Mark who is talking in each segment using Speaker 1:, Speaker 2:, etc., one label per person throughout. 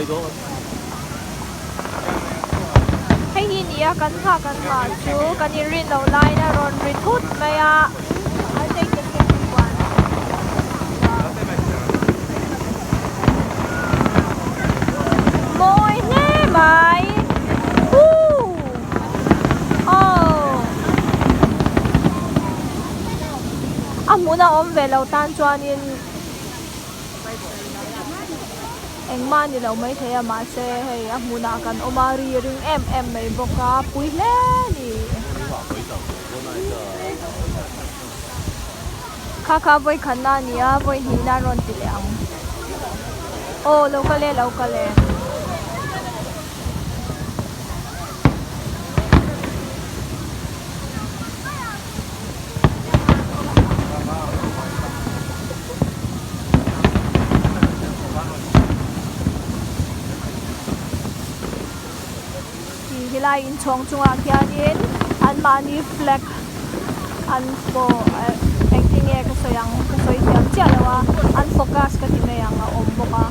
Speaker 1: Hei hi nia kan nghah kan nghah chu kan inrin loh laiin a rawn ri thut mai a. Mawi hle mai Woo Aww A hmun a awm ve lo tan chuanin Engmah a ni lo maithei a mahse hei a hmunah kan awm a ri ring em em mai bawk a pui hle a ni. Kha kha vawi khatna a ni a vawi hnihna an rawn ti leh ang. Aw lo kal e lo kal e. Tih helai inchhawng chungah khianin anmahni flag an pawh eh engtin nge ka sawi ang ka sawi thiam chiah lo a an focus ka ti mai ang a awm bawk a.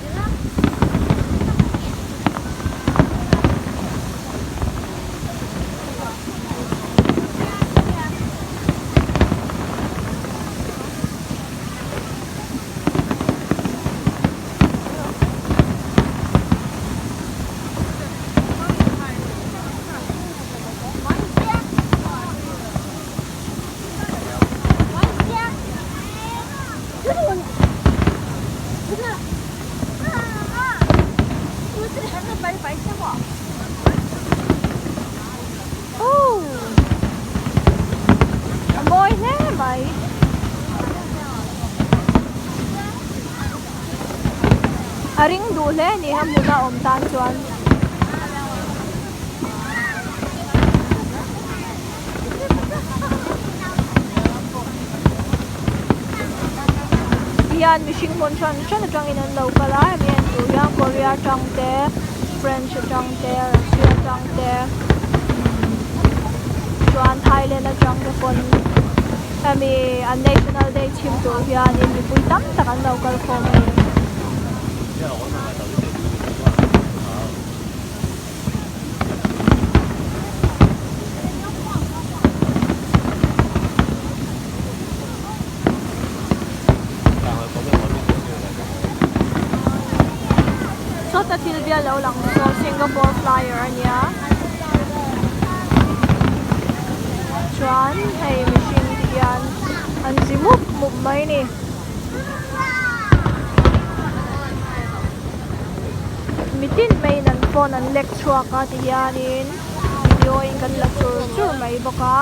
Speaker 1: A mawi hle mai. A ring duh hle a ni a hmun a awm tan chuan. Hian mihring hmun hran hran atangin an lo kal a hemi en tur hian Korea atang te French atang te Russia atang te chuan Thailand atang te pawn hemi an national day chhim tur hianin mipui tam tak an lo kal khawm a ni. Sawta thil bial lo lang saw Singapore flyer a nia chuan hei mihring te hian an zi mup mup mai a ni. Mitin maiin an phone an lek chhuak a ti hianin video in kan la chur chur mai bawk a.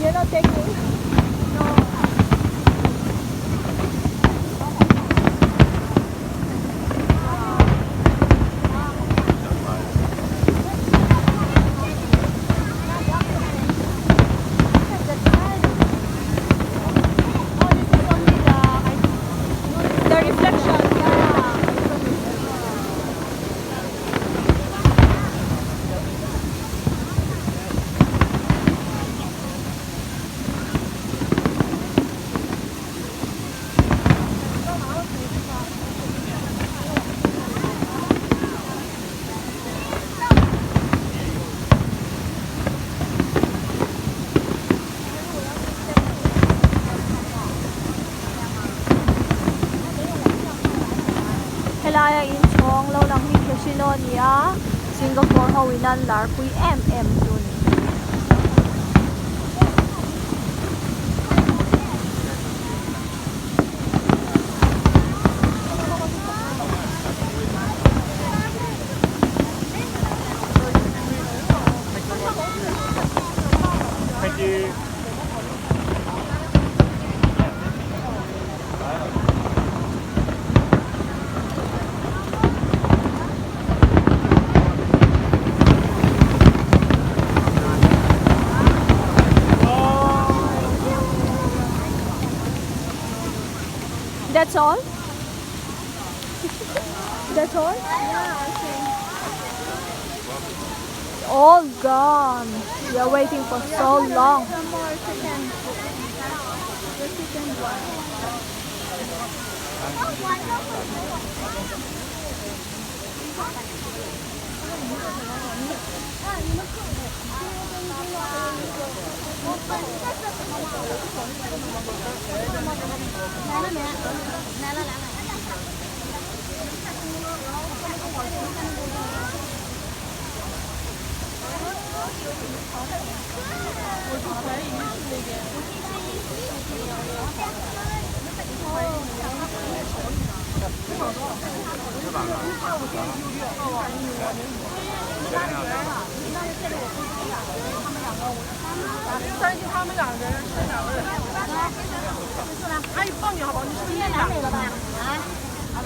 Speaker 1: You're not taking? No. The reflection, yeah. Helaia inchhawng lo lang hi casino a ni a Singapore ho in an lar pui em em chu a ni.
Speaker 2: Thank you.
Speaker 1: That's all? That's all? All gone. We are waiting for so long.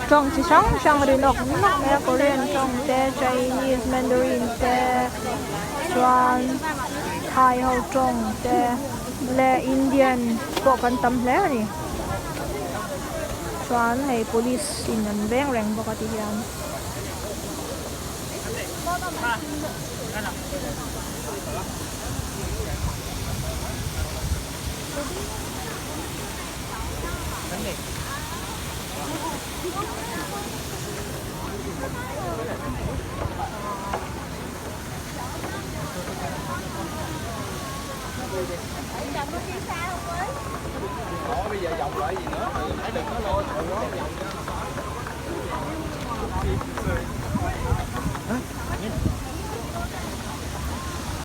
Speaker 1: Tawng chi hrang hrang ri nawk nawk mai a Korean tawng te Chinese Mandarin te chuan Thai ho tawng te leh Indian pawh kan tam hle a ni chuan hei police in an veng reng bawk a ti hian.